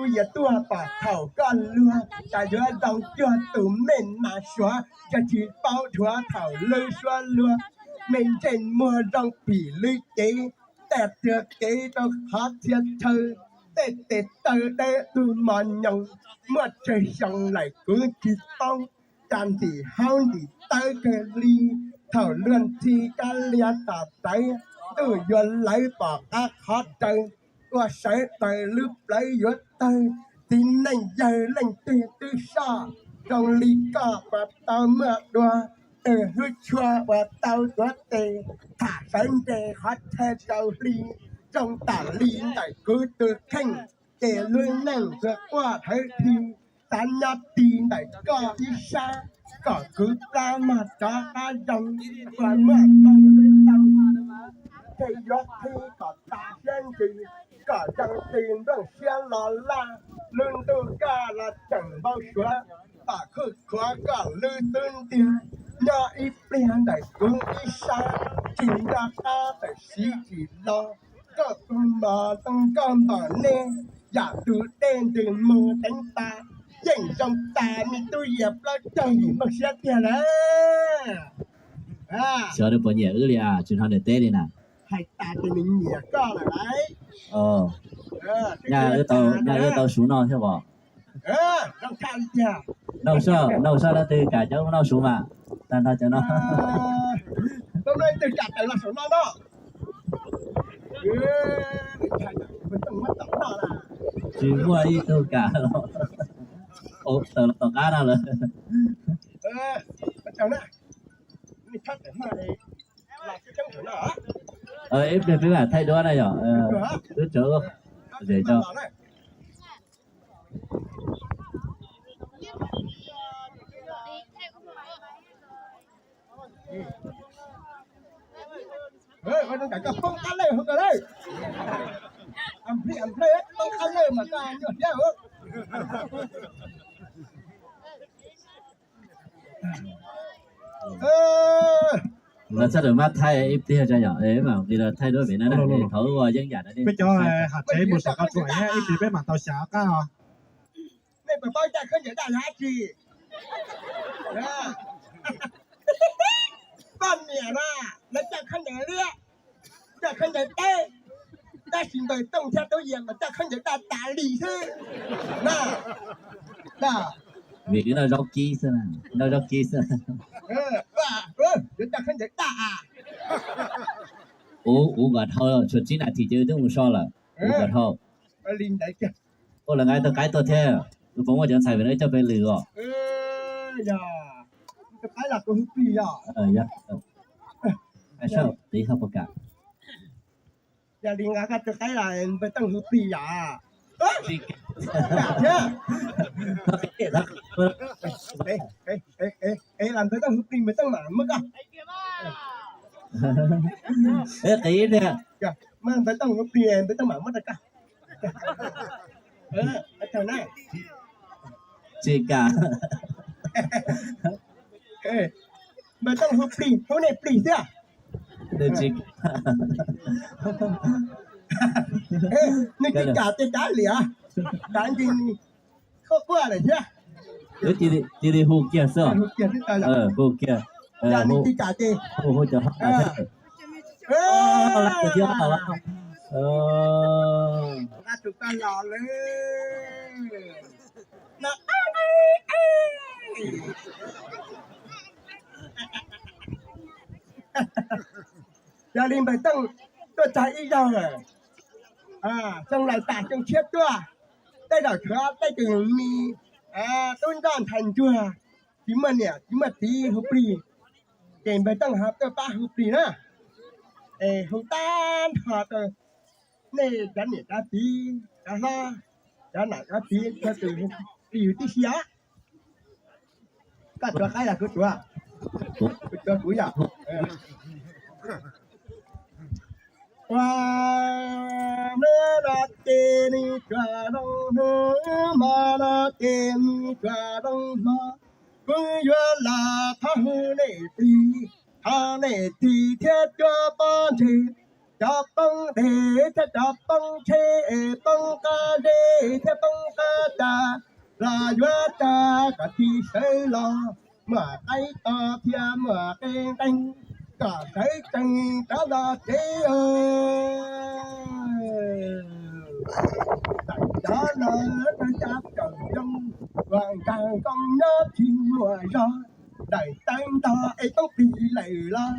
Kuv yuav tuag pom thaum koj luag, cas yuav zoo cuag tus me nas suav, yog tsis paub dhuav thaum lub suab luag. Me ntsej muag zoo phim lwb cev, tej txhia kev rau qhov txhia chaw, tej tes taw dawb tug mos nyoos, muaj tsawg xyoo lawm kuv tsis paub. Cas ntim haub ntim tawb kawg li, thaum luag ntxhi kab lias tom txawv, ntuj yuav lawv pom qab qhov rawv, ua sawv daws lub plawv yuav tawg. Txiv neej yawg leej twg twb soj, zoo li koj puas tau muaj dua, twg hlub tshua puas tau tuav tes, tham sawv nres qhov chaw rau hli, zoo tam li ntawm kuv tus kheej, ces lub neej tsuas quaj dhawv dhi, xav nyob tig ntawm koj ib sab, kom kuv plab mog rov qab zoo, puas muaj tau tau, ces yuav qhib kom tas siab ntsws, kom zoo tsis nplooj siab lo laj, lub ntuj kaj los tseem npau suav, tom khuj khuav koj lub xub ntiag, nyob ib pliag ntawm kuv ib sab, tsis nco qab tawm siv tsis lo, koj tus mos zoo nkauj npaum nej, yam tus dej ntws mus teev tas, yeej zoo tas me tub yias plaub caug yim nplooj siab tiag lawm. Xyov nws puas nyiam wb li, tsis hnov nws teb li na. Hais tas ces nws nyiam koj lawm lauj. Nyaj wb tau suv noj thiab os. Noj soj, noj soj leej twg kam cov noj suv mas, tag nrho cov no. Leej twg kam tawm los saum no noj. Tsis muaj ib tug kam los, tawm los tom qab no lawm. Ib pliag peb mam thaij duab na yom, wb tsav zem tso. Poob qab lawj hauv ko lawm. Poob qab lawj mas koj nyuaj siab. Los txhob rawm mab thaij ib pliag tso yom, mam li los thaij duab pem na, thaum ua yeeb yam no. Peb cov hais tsev mus saum qab tsuas ib pliag peb mam tau xyav qab os. Nej puas paub caj khaub ncaws daj yog dab tsi? Poj niam na, lawv caj khaub ncaws liab, caj khaub ncaws dawb, tab sis npawg Tooj thiab Tub Yias mas caj khaub ncaws daj tas li xwb na. Vim noj zaub kib xwb, noj zaub kib xwb. Yuav caj khaub ncaws daj a. Ua kom dhau, tshuav tsib nas this ces wb twb mus so lawm. Ua kom dhau. Ua lawv nqa ib tug qaib tuaj thiab, wb puas muaj cov ntxhais pem no wb coj peb lwm os. Tiv hab puas kam. Yog li nqa koj tus qaib los npawg Tooj hu plig yom. Los npawg Tooj hu plig npawg Tooj mam muab koj. Qiv tiag. Npawg Tooj hu plig npawg Tooj mam muab rau koj. Tsis kam. Npawg Tooj hu plig, hu nej plig xwb. Nws tsis kam ces kav liam, kav nti, quaj quaj lawm thiab. Cia li hu kiag xwb. Hu kiag. Nws tsis kam ces hu, hu cov hlob thiab. Nqa tus koj los lawm. Yog li npawg Tooj tuaj txog ib zaug lawm, xyoo laus tas xyoo tshiab tuaj, tej zaum tshuav tej tus me tub nroj ntxhais ntsuag, tsis muaj niam tsis muaj txiv hu plig, ces npawg Tooj ho tuaj pab hu plig na. Es hu tag nrho rau nej cov niam cov txiv cov hlob, cov nom cov tswv txhua tus hu plig yus tib si os. Koj tuav qaib los kuv tuav? Kuv tuav kuv yom. Ua, hnub no ces nws tsuas zoo hnub, hmo no ces nws tsuas zoo hmo, kuv yuav los thov hu nej plig, thov nej txhim thiab cuab pob ntseg, cov poob deg thiab cov poob tsheb, poob qab zeb thiab poob los yuav tsa kom tsis sawv los, muaj qaib to thiab muaj qe nqeeg, kom sawv tsees rov los tsev. Tawm cov no rau cov tsaus zoo, uas nkag nkoos nyob tsis muaj zog, daim tawv ntog es toob plig lawm los,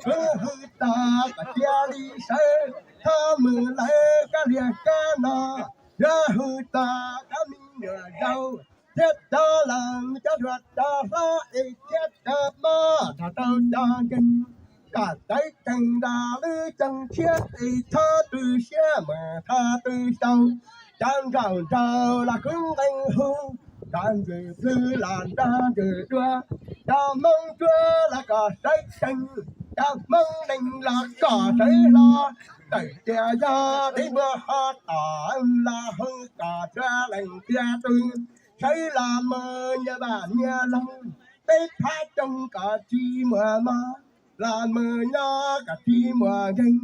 kuv hu txog kom cia li sawv, txhob mus lawv kab liag kab no, yuav hu txog cov me nyuam zaus thiab cov laus, cov hluas cov hlob es thiab cov mab nrog rau cov nkeeg, kom sawv tsees nrog lub xyoo tshiab es txhob tu siab mus txog tu xyoo. Cov nraug nraug los kuv nqee hu, cov ntxwg plwg los nrog ntxwg dua, cov Hmoob Suav los kom sawv tsees, cov Hmoob Leeg los kom sawv hlo. Txawm tias yog dev npua ho tom los hu kom txhua leej tiag tus, sawv los mus nyias vaj nyias loog, peb phab coob kom tsis muaj mob, los mus nyob kom tsis muaj nkeeg.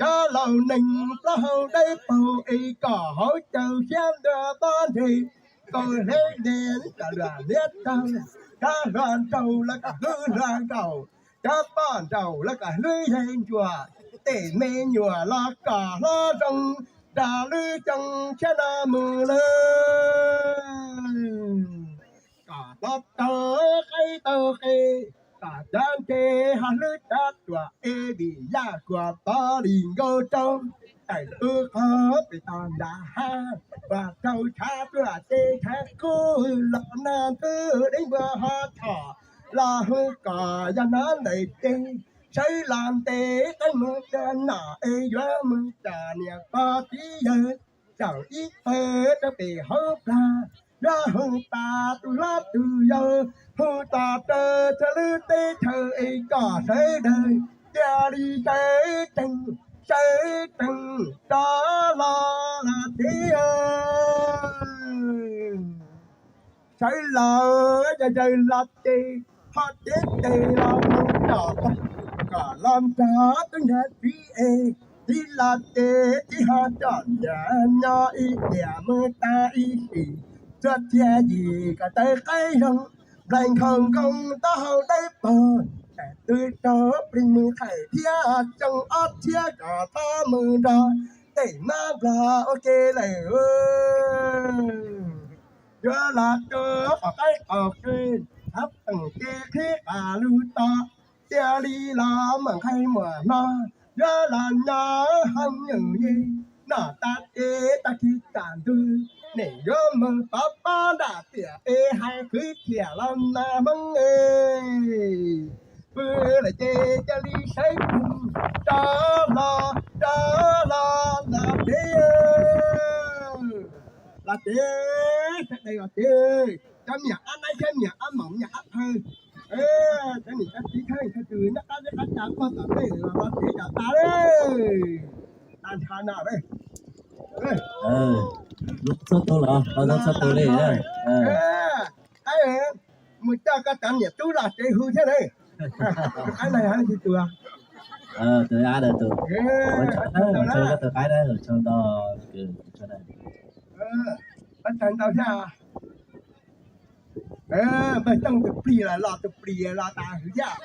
Cov laus neeg plaub hau dawb paug es kom haus caws siab ntuag pob ntseg, kaus hliab ntes kom luag hliab tag, cov hluas nraug los kom hlub hluas nraug, cov poj nraug los kom hlub yawg ntsuag, tej me nyuam los kom hlob zoo, nrog lub xyoo tshiab no mus lawm. Kom hlob tau qaib tau qe, kom cov ntse ho hlub cov ruam es vim yaj kuam pov li nkauj rau, tawm tus qhov pem toj nram hav, uas rau tshav tuaj ces tshav kub los nag ntxwg dev npua ho tshom, los hu kom yog hnov ntawm ces sawv los ntes qaib mus tua nom es yuav mus tom niam pog txiv yawg, zaum ib tawg rau pem hauv plag, yuav hu tas tus hlob tus yau, hu tas rau txhua lub teb chaws es kom sawv daws cia li sawv tsees, sawv tsees rov los los tsev. Sawv los yog yawg los ces ho cev tes los mus tom, kom los nrog tub nrog txiv es, txiv los ces txiv ho coj niam nyob ib tiam mus tas ib sim, txhua txhia yim kom tawv qaib zoo, nplaig nkhaus nkoos taub hau dawb paug, tam twg raug plig mus qhaim thiab xyoo ob txhiab kom txhob mus nrog tej mab nplog ua ke lawm. Yuav los rau qhov qaib qhov qe, hab teem ke qhib qas lug to, cia li los muaj nqaij muaj hno, yuav los nyob hoob nyuj yej, noj tas ces tag kis tas ntug, nej yuav mus pov pob nram tiam es hais kwv txhiaj los mas Hmoob es, pw lawm ces cia li sawv tsees, rov los rov los los tsev, los tsev, sawv daws los tsev, cov me nyuam ab naib thiab me nyuam ab moom me nyuam ab phaw, cov niam cov txiv thawj thawj tus nyob qab zeb qab tsa puag tom ntej los los tsev kom tas lawm. Tag nrho no lawm. Lub txhua tus los, lub txhua tus li. Mus coj koj cov niam tub los tsev hu thiab na. Tus qaib no yog leej twg tus? Tus ab ntawd tus, ua tsaug koj tus qaib na, ua tsaug ntau. Ua tsaug ntau thiab. Npawg Tooj tus plig los los tus plig los tas hwv thiab.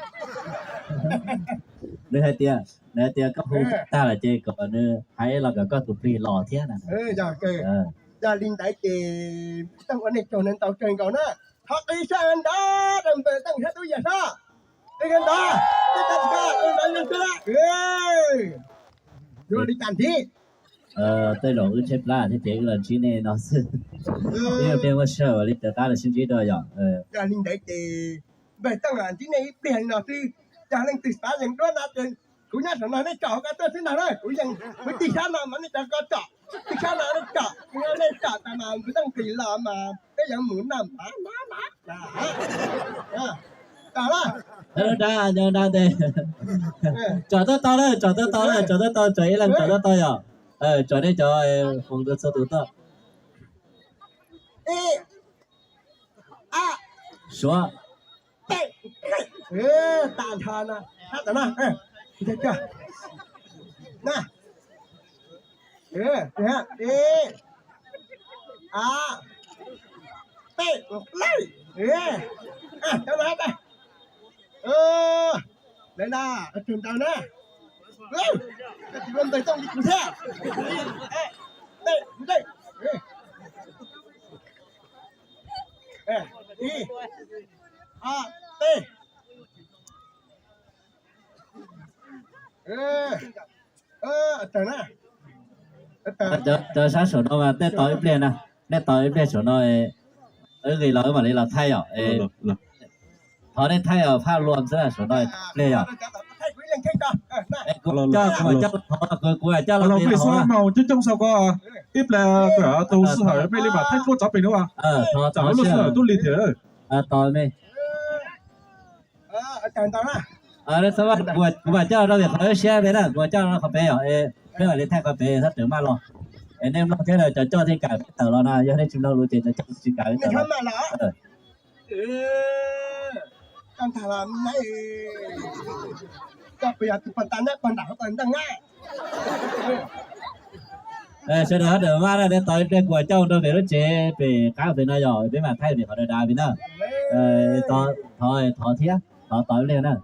Nws hais tias, nws hais tias koj hu tag lawm ces kom nws hais los kom koj tus plig los thiab na. Yog li ntawd ces Tooj ua nej tsaug ntau kawg nkaus na. Thov qhib sab nrad rau npawg Tooj thiab tub Yaj Sab. Qhib sab nrad, qhib sab nrad, qhib sab nrad. Yuav li cas ntsib? Tej zaum wb tshaib plab thiab ces wb los ntsib nej no xwb. Wb pliag muaj sij hawm li rov qab los sib ntsib dua yom. Yog li ntawd ces npawg Tooj ntsib nej ib pliag li no xwb. Yog leej twg xav yees duab no ces kuv nyob saum no nej tsom hauv ko tuaj xwb ntag na. Kuv yees, kuv tig sab no mas nej tsom ko tsom, tig sab no nej tsom, nej tsom tas mas npawg Tooj plig los mas peb yuav mus noj mov mov mov. Tsom na. Tsom tab tau na, tsom tab tau na, tsom tab tau, tsom ib leeg tsom tab tau yom. Tsom nej cov foos txhua tus toj. Suav. Tag nrho no, sab tom no. Na. A, peb, plaub. Cov no, lawv na, tus ntawd na, koj tsis ua ntawd txooj li kuv thiab. Ib, ob, peb. Cov sab saum no mas nej tos ib pliag na, nej tos ib pliag saum no, wb nqis los wb mam li los thaij os. Thov nej thaij os, phaj luam xwb saum no ib pliag yom. Kuv coj, kuv coj los, kuv coj los pem no. Coob coob xav ko, ib pliag tus sij hawm mej li mam thaij tuaj tso pem no. Tsam lub sij hawm tuaj lig thiab. Tos me. Kuv mam coj rau qhov pem na, kuv mam coj rau qhov pem yom, peb mam li thaij qhov pem txhob rawm maj los. Es nej mloog thiab cov coj thiaj kam peb tawm los na, yog nej tsis mloog lus ces cov coj tsis kam peb tawm los. Sawv daws ho rawm maj na, nej tos ib pliag kuv mam coj rau pem lub tsev pem qab pem no yom, peb mam thaij pem qhov dav dav pem na. Thov, thov thiab, thov tos ib pliag na.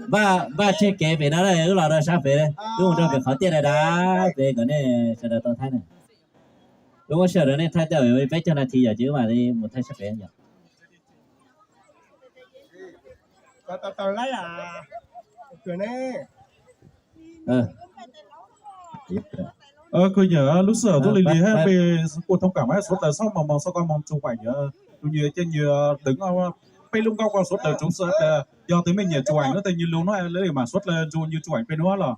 Npaj, npaj tseg kev pem no, wb los rau sab pem, wb mus rau pem qhov tiaj dav dav pem kom nej sawv daws tau thaij na. Wb muab sij hawm rau nej thaij tau peb caug nas this yom, ces wb mam li mus thaij sab pem yom. Kuv yawm lub sij hawm tuaj lig lig hab peb kuj thoob kam mas suav dlawg xob moos moos xob koj moos tsuj vaim yawm tus nyuas ces nyuas deev peb lub nkauj ko suav dlawg tsuv xwb tas yog tus mej nyiam tsuj vaim no tas nyuas lug no lawv mam suav dlawg ntsuj nyuas tsuj vaim peb nuav los.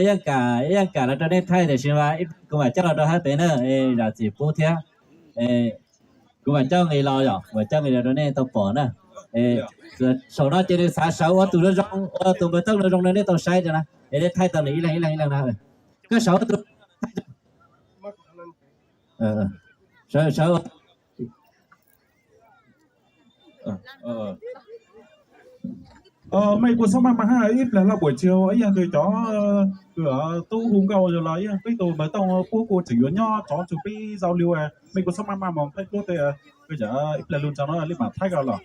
Ib yaam kam los rau nej thaij tiam sis mas kuv mam coj los rau hab pem na, zam txim pub thiab. Kuv mam coj nqis los yom, kuv mam coj nqis los rau nej tau pom na. Saum no ces nws xav sawv ua tus zoo zoo, ua tus npawg Tooj no zoo no nej tau saib na, es nej thaij tau nws ib leeg ib leeg ib leeg na. Koj sawv ua tus, sawv, sawv Mej kuj xob maj maj hab, ib plag laj buam tsis ib yam nkaus cov tub hu nkauj los ib yam peb tus npawg Tooj puab kuj tseem yuav nyob tsov tsug peb zau li. Mej kuj xob maj maj moog thaij pluab tej, ib plag lug ntawm no li mam thaij ko los.